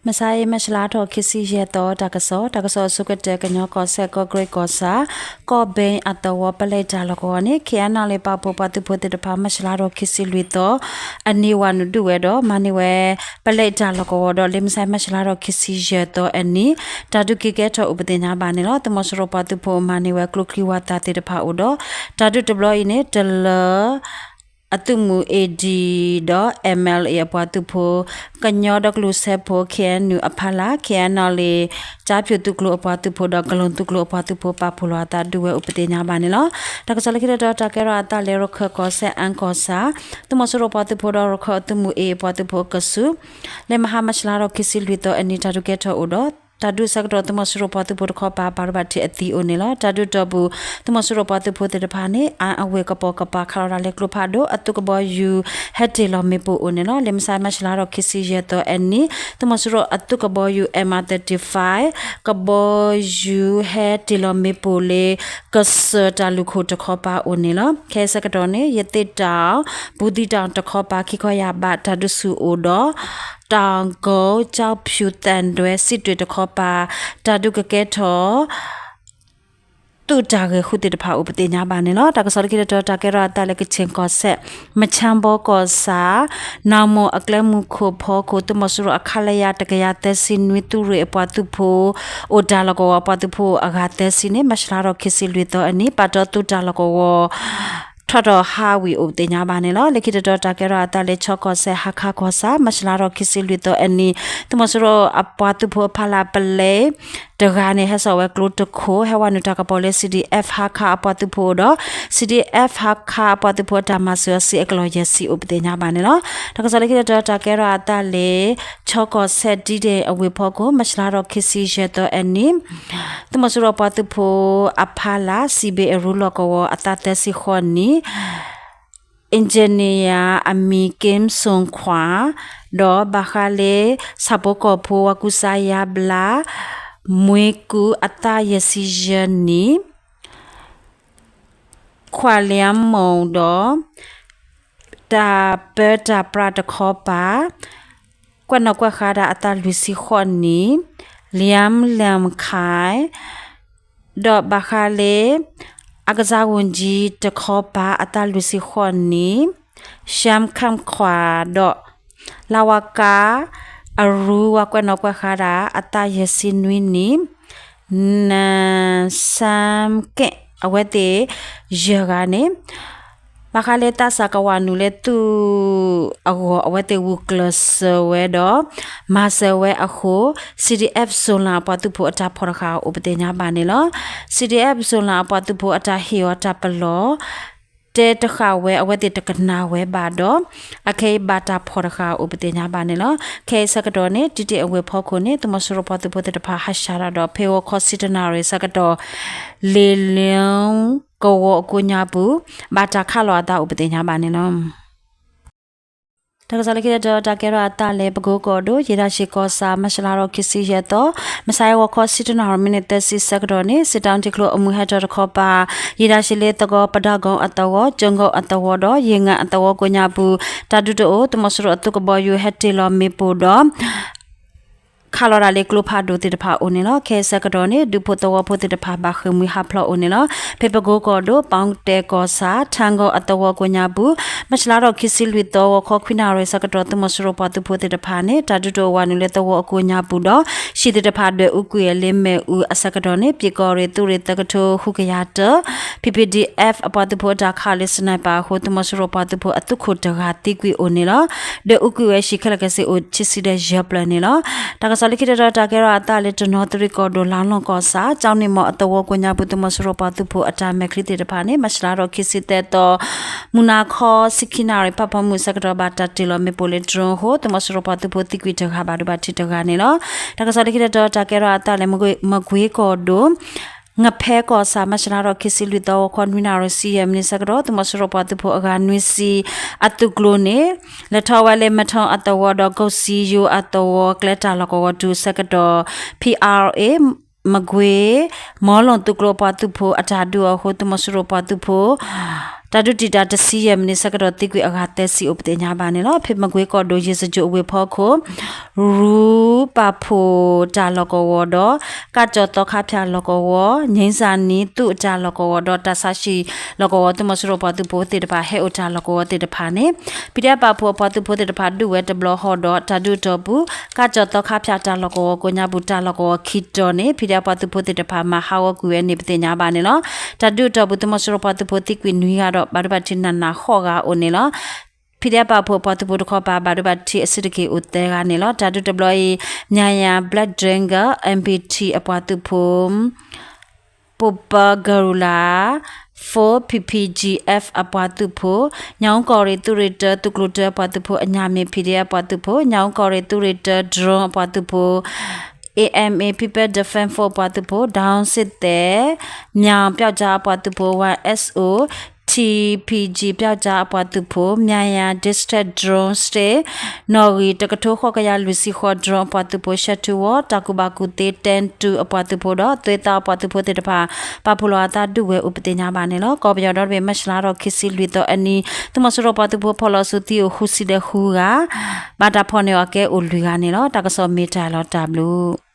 မုၢ်ဆါအံၤ မၢ်ၡလါထီၣ်ခံဆံယဲၢ်သီ တၢ်ကစီၣ်, တၢ်ကစီၣ်အဆိကတၢၢ် ကညီကီၢ်စဲၣ် ကီၢ်ကရ့ၣ်ကီၢ်ဆၣ် ကီၢ်ဘ့အသဝီ ပလဲတၢ်လီၢ်ကဝီၤန့ၣ် ခ့ၣ်အဲၣ်နီၣ်လ့ၣ် ပာ်ဖှိၣ်ပှၤသုးဖိသ့ၣ်တဖၣ် မၢ်ၡလါထီၣ်ခံဆံလွံၢ်သီအနံၤ ဝၤနုာ်ဒုးဝဲဒီး မၤန့ၢ်ဝဲ ပလဲတၢ်လီၢ်ကဝီၤဒီး လၢမုၢ်ဆါ မၢ်ၡလါထီၣ်ခံဆံယဲၢ်သီအနံၤ တၢ်ဒုးက့ၤကဲထီၣ်အိၣ်ပသ့ၣ်ညါဘၣ်န့ၣ်လီၤ. သုးမီၤစိရိၤပှၤသုးဖိမၤန့ၢ်ဝဲ ကျိချံဝၤသၣ်သ့ၣ်တဖၣ်အိၣ်ဒီး တၢ်ဒုးတဘျီအံၤန့ၣ် တလၢ အသုးမုၢ် A D ဒီး M L A အပှၤသုးဖိ, ကညီဒီကလုာ်စၢဖှိၣ် K N U အဖီလာ် ခ့ၣ်အဲၣ်နီၣ်လ့ၣ် ကၠါဖၠိၣ်သုးကျိၤအပှၤသုးဖိဒီး ကလုာ်သုးကျိၤအပှၤသုးဖိ ပာ်ဖှိၣ်လီၤအသးဒုးဝဲအိၣ်ပသ့ၣ်ညါဘၣ်န့ၣ်လီၤ. တၢ်ကစီၣ်လၢခံတတီၤ တၢ်ကဲထီၣ်အသးလၢ ရခၢၣ်ကီၢ်စဲၣ် အၣ်ကီၢ်ဆၣ် သုးမီၤစိရိၤပှၤသုးဖိဒီး ရခၢၣ်အသုးမုၢ် A အပှၤသုးဖိအကဆူး လၢမဟါ မၢ်ၡလါထီၣ်ခံဆံလွံၢ်သီအနံၤ တၢ်ဒုးကဲထီၣ်အိၣ်ဒီး တၢ်ဒုးဆၢကတီၢ် သုးမီၤစိရိၤပှၤသုးဖိတခီပၤ ပာ်ဒိၣ်ဘၣ်ထံးအသံအိၣ်န့ၣ်လီၤ. တၢ်ဒုးတီၢ်ပူၤ သုးမီၤစိရိၤပှၤသုးဖိသ့ၣ်တဖၣ်န့ၣ် အါအဝ့ၢ်ကပိာ်ကပၤ ခးလီၤတၢ်လၢကျိဖးဒိၣ် အသုးကဘီယူၤ ဟဲတ့ၢ်လီၤမ့ၣ်ပိၢ်အိၣ်န့ၣ်လီၤ. လၢမုၢ်ဆါ မၢ်ၡလါထီၣ်ခံဆံယဲၢ်သီအနံၤ သုးမီၤစိရိၤအသုးကဘီယူၤ M R thirty-five ကဘီယူၤဟဲတ့ၢ်လီၤမ့ၣ်ပိၢ်လၢ ကစၢၢ်တၢ်လုၢ်ခိၣ်တခီပၤအိၣ်န့ၣ်လီၤ. ခဲအံၤဆၢကတီၢ်န့ၣ် ရသေ့တောင်, ဘူးသီးတောင်တခီပၤ ခံခီယၢ်ဘး တၢ်ဒုးဆူၣ်အိၣ်ဒီး တောင်ကုတ်, ကျောက်ဖြူ, သံတွဲ, စစ်တွေတခီပၤ တၢ်ဒုးကကဲထီၣ် သုးတၢ်ဂဲၤဃုာ်သ့ၣ်တဖၣ်အိၣ်ပသ့ၣ်ညါဘၣ်န့ၣ်လီၤ. တၢ်ကစီၣ်လၢခံတတီၤ တၢ်ကဲထီၣ်အသးလၢ ကချင်ကီၢ်စဲၣ် မချမ်းဘောကီၢ်ဆၣ် နၢမူအကျဲမုၢ်ခိၣ်ဖီခိၣ် သုးမီၤစိရိၤအ ခလရ တကယၤသၢဆံနွံ သုးရ့ၣ်အပှၤသုးဖိ အိၣ်တၢ်လီၢ်ကဝီၤအပှၤသုးဖိအဂၤသၢဆံန့ၣ် မၢ်ၡလါထီၣ်ခံဆံလွံၢ်သီအနံၤ ပာ်တီသုးတၢ်လီၢ်ကဝီၤ ထီၣ်ထီၣ်ဟးဝံၤအိၣ်ပသ့ၣ်ညါဘၣ်န့ၣ်လီၤ. လၢခံတတီၤ တၢ်ကဲထီၣ်အသးလၢ ခၠီကီၢ်စဲၣ် ဟါခါကီၢ်ဆၣ် မၢ်ၡလါထီၣ်ခံဆံလွံၢ်သီအနံၤ သုးမီၤစိရိၤအပှၤသုးဖိအဖီလာ် ပလဲတဂၤန့ၣ် ဟဲစိာ်ဝဲကျိတခိၣ် ဟဲဝဲနုာ်တၢ်ကပီၤလၢ C D F ဟါခါအပှၤသုးဖိဒီး C D F ဟါခါအပှၤသုးဖိအတၢ်မၤစၢၤအီၤ စ့အကလီၢ်ယဲၢ်ဆံအိၣ်ပသ့ၣ်ညါဘၣ်န့ၣ်လီၤ. တၢ်ကစီၣ်လၢခံတတီၤ တၢ်ကဲထီၣ်အသးလၢ ခၠီကီၢ်စဲၣ် ဒံဒ့ၣ်အဝ့ၢ်ဖီခိၣ် မၢ်ၡလါထီၣ်ခံဆံယဲၢ်သီအနံၤ သုးမီၤစိရိၤပှၤသုးဖိအဖီလာ် စံးဘ့ၣ်အရူလီၢ်ကဝီၤအသးသၢဆံဃိးနံၣ် engineer အမံၤ က့မ်စိန်ခွါ ဒီးဘၣ်ဃးလၢ ဆၣ်ဖိကီၢ်ဖိ ဝၤကူစါယါဘျါ မွ့ကူအသးယဲၢ်ဆံယဲၢ်နံၣ် ခွးလၠၢမူၣ်ဒီး တၢ်ပၢတၢ်ပြးတခီပၤ ကွဲးနီၣ်ကွဲးဃါဒၣ်အသးလွံၢ်ဆံဃိးနံၣ်, လၠၢလၢၢ်ခါ ဒီးဘၣ်ဃးလၢ အကစၢ်ဂုၢ်ကံတခီပၤအသးလွံၢ်ဆံဃိးနံၣ်, ရှၢမ်ခၢမ်ခွါ ဒီး လါဝါကါ အရူဝါကွဲးနီၣ်ကွဲးဃါဒၣ်အသးယဲၢ်ဆံနွံနံၣ်, နၢ်စၢမ်က့ၣ် အဝဲသ့ၣ်ယဲၢ်ဂၤန့ၣ် ဘၣ်ဃးလၢသးစၢ်ကဝၤနုာ်လၢသုးအဂီၢ် အဝဲသ့ၣ်ဂုာ်ကျဲးစၢးဝဲဒီး မၤစၢၤဝဲအဃိ C D F စိၣ်လၣ်အပှၤသုးဖိအတၢ်ဖီၣ်တဃာ်အိၣ်ပသ့ၣ်ညါဘၣ်န့ၣ်လီၤ. C D F စိၣ်လၣ်အပှၤသုးဖိအတၢ်ဟ့ၣ်အီၤတၢ်ပလီၢ် တဲတဃာ်ဝဲ အဝဲသ့ၣ်တကနၣ်ဝဲဘၣ်ဒီး အခဲအံၤဘၣ်တၢ်ဖီၣ်တဃာ်အိၣ်ပသ့ၣ်ညါဘၣ်န့ၣ်လီၤ. ခဲအံၤဆၢကတီၢ်န့ၣ် ဒံဒ့ၣ်အဝ့ၢ်ဖီခိၣ်န့ၣ် သုးမီၤစိရိၤပှၤသုးဖိသ့ၣ်တဖၣ်ဟးဆှဲးတၢ်ဒီး ဖဲဂီၤခီဆံတၢနၣ်ရံၣ်ဆၢကတီၢ် လ့ၣ်လၢကဝီၤအကိးညါပူၤ ဘၣ်တၢ်ခးလီၤအသးအိၣ်ပသ့ၣ်ညါဘၣ်န့ၣ်လီၤ. တၢ်ကစီၣ်လၢခံတတီၤ တၢ်ကဲထီၣ်အသးလၢ ပကိကီၢ်ဒိၣ် ယ့ၣ်တၢ်ဆံးကီၢ်ဆၣ် မၢ်ၡလါထီၣ်ခံဆံယဲၢ်သီ မုၢ်ဆါအံၤဂီၤခီဆံတၢနၣ်ရံၣ် မံးနံးသၢဆံဆၢကတီၢ်န့ၣ် စံးတီနံၣ်ထံကျိအမုၢ်ဟဲထီၣ်တခီပၤ ယ့ၣ်တၢ်ဆံးလၢသဝီ ပဒၢကီအသဝီ ကၠိကီအသဝီဒီး ယ့ၣ်ငၣ်အသဝီကိးညါပူၤ တၢ်ဒုးတအိၣ် သုးမီၤစိရိၤအသုးကဘီယူၤဟဲတ့ၢ်လီၤမ့ၣ်ပိၢ်ဒီး ခးလီၤတၢ်လၢကျိဖးဒိၣ်သ့ၣ်တဖၣ်အိၣ်န့ၣ်လီၤ. ခဲအံၤဆၢကတီၢ်န့ၣ် ဒူဖိသဝီဖိသ့ၣ်တဖၣ်ဘၣ်ဃ့ၢ်မှံဟးဖျိးအိၣ်န့ၣ်လီၤ. ဖဲပကိကီၢ်ဒိၣ် ပီတဲာ်ကီၢ်ဆၣ် ထၢကီအသဝီကိးညါပူၤ မၢ်ၡလါထီၣ်ခံဆံလွံၢ်သီ ဂီၤခီခွံနၣ်ရံၣ်ဆၢကတီၢ် သုးမီၤစိရိၤပှၤသုးဖိသ့ၣ်တဖၣ်န့ၣ် တၢ်ဒုးတအိၣ်ဝၤနုာ်လၢသဝီအကိးညါပူၤဒီး ဟံၣ်သ့ၣ်တဖၣ်ဒွဲၣ်အူကွံာ်ဝဲလၢမ့ၣ်အူအဆၢကတီၢ်န့ၣ် ပၠ့ၤကီၢ်ရ့ၣ်သုးရ့ၣ်သၢကထိဃုကယၤတၢ P P D F အပှၤသုးဖိအတၢ်ခးလၢ sniper အဃိ သုးမီၤစိရိၤပှၤသုးဖိအသုးခိၣ်တဂၤသံကွံာ်အိၣ်န့ၣ်လီၤ. ဒွဲၣ်အူကွံာ်ဝဲဟံၣ်ခဲလၢာ်ခဲဆ့အိၣ် ခံဆံဒီးယဲၢ်ဖျၢၣ်န့ၣ်လီၤ. တၢ်ကစီၣ်လၢခံတတီၤ တၢ်ကဲထီၣ်အသးလၢတနီသရံၣ်ကီၢ်ဒိၣ် လါလီၢ်ကီၢ်ဆၣ် ကၠီနံၣ်မီၢ်အသဝီကိးညါပူၤ သုးမီၤစိရိၤပှၤသုးဖိအတၢ်မဲာ်ချံသ့ၣ်တဖၣ်န့ၣ် မၢ်ၡလါထီၣ်ခံဆံသၢသီ မုၢ်နၤခီဆံခံနၣ်ရံၣ် ဖးဖီမုၢ်ဆၢကတီၢ် ဘၣ်တၢ်တ့ၢ်လီၤမ့ၣ်ပိၢ်လၢ drone အဃိ သုးမီၤစိရိၤပှၤသုးဖိသံကွံာ်တဂၤ ဘၣ်ဒိဘၣ်ထံးတဂၤန့ၣ်လီၤ. တၢ်ကစီၣ်လၢခံတတီၤ တၢ်ကဲထီၣ်အသးလၢ မကွ့ကီၢ်ဒိၣ် ငဖဲကီၢ်ဆၣ် မၢ်ၡလါထီၣ်ခံဆံလွံၢ်သီ ဂီၤခီနွံနၣ်ရံၣ်ဆံယဲၢ်မံးနံးဆၢကတီၢ် သုးမီၤစိရိၤပှၤသုးဖိအဂၤနွံဆံ အသုးကျိၤန့ၣ် လဲၤထီၣ်ဝဲလၢ မဲထီၣ်အသဝီဒီး ကီၢ်စံယိၤအသဝီ ကျဲတၢ်လီၢ်ကဝီၤတုၤဆၢကတီၢ် P R A မကွ့ မီလိၣ်သုးကျိၤအပှၤသုးဖိအတၢ်ဒုးအဃိ သုးမီၤစိရိၤပှၤသုးဖိ တၢ်ဒုးတံာ်တာ်တဆံယဲၢ်မံးနံးဆၢကတီၢ်သံကွံာ်အဂၤသၢဆံအိၣ်ပသ့ၣ်ညါဘၣ်န့ၣ်လီၤ. ဖဲမကွ့ကီၢ်ဒိၣ် ယ့ၣ်စကြိၣ်အဝ့ၢ်ဖီခိၣ် ရူပာ်ဖှိၣ်တၢ်လီၢ်ကဝီၤဒီး ကၢ်ကၠီၤသီခါဖၠၣ်လီၢ်ကဝီၤ ငြိမ်းစာနံ သုးအတၢ်လီၢ်ကဝီၤဒီး တၢ်ဆါဟံၣ်လီၢ်ကဝီၤ သုးမီၤစိရိၤပှၤသုးဖိသ့ၣ်တဖၣ် ဟဲအိၣ်တၢ်လီၢ်ကဝီၤသ့ၣ်တဖၣ်န့ၣ် ဖံးဒဲးပာ်ဖှိၣ်အပှၤသုးဖိသ့ၣ်တဖၣ် ဒုးဝဲတဘျီဃီဒီး တၢ်ဒုးအတီၢ်ပူၤ ကၢ်ကၠီၤသီခါဖၠၣ်တၢ်လီၢ်ကဝီၤကိးညါပူၤ တၢ်လီၢ်ကဝီၤခံတီၤန့ၣ် ဖံးဒဲးပှၤသုးဖိသ့ၣ်တဖၣ် မၤဟးဂီၤကွံာ်ဝဲန့ၣ် ပသ့ၣ်ညါဘၣ်န့ၣ်လီၤ. တၢ်ဒုးအတီၢ်ပူၤ သုးမီၤစိရိၤပှၤသုးဖိသံကွံာ်နွံဂၤဒီး ဘၣ်ဒိဘၣ်ထံးနးနးဃိးဂၤအိၣ်န့ၣ်လီၤ. ဖံးဒဲးပာ်ဖှိၣ်အပှၤသုးဖိတခီပၤ ဘၣ်ဒိဘၣ်ထံးအစုတက့ၢ်အိၣ်သၢဂၤန့ၣ်လီၤ. တၢ်ဒုးတဘျီအံၤ မၠၣ်ယၣ် Black Dragon M B T အပှၤသုးဖိ Purple Guerrilla Force P P G F အပှၤသုးဖိ, ညၣ်အူကီၢ်ရ့ၣ်သုးရ့ၣ်တၢ သုးကျိၤတၢအပှၤသုးဖိ, အညၣ်မ့ၢ် P D F အပှၤသုးဖိ, ညၣ်အူကီၢ်ရ့ၣ်သုးရ့ၣ်တၢ drone အပှၤသုးဖိ, A M A People Defense Force အပှၤသုးဖိ, ဒၣ်စ့ၣ်သဲး, မၠၣ်ပျောက်ကျားအပှၤသုးဖိ, Y S O T P G ပျောက်ကျားအပှၤသုးဖိ, မၠၣ်ယၣ် District Drone State နီၣ်ဂံၢ်တကထိဃိးကယၤလွံၢ်ဆံဃိး drone အပှၤသုးဖိ, ရှဲထူဝီ တၢ်ကူၣ်ဘၣ်ကူၣ်သ့ တၢ်တူၢ် အပှၤသုးဖိဒီး သွ့သၣ်အပှၤသုးဖိသ့ၣ်တဖၣ် ပာ်ဖှိၣ်လီၤအသးဒုးဝဲအိၣ်ပသ့ၣ်ညါဘၣ်န့ၣ်လီၤ. ကီၢ်ပယီၤဒီတဘ့ၣ် မၢ်ၡးလါထီၣ်ခံဆံလွံၢ်သီအနံၤ သုးမီၤစိရိၤပှၤသုးဖိဖီၣ်လီၤဆူသံအိၣ်ဃုဆံဒီးဃုဂၤ, ဘၣ်တၢ်ဖီၣ်န့ၢ်အီၤကဲအိၣ်လွံၢ်ဂၤန့ၣ်လီၤ. တၢ်ကစီၣ်မ့ၢ်တၢ်လီၤတၢ်ဘျုး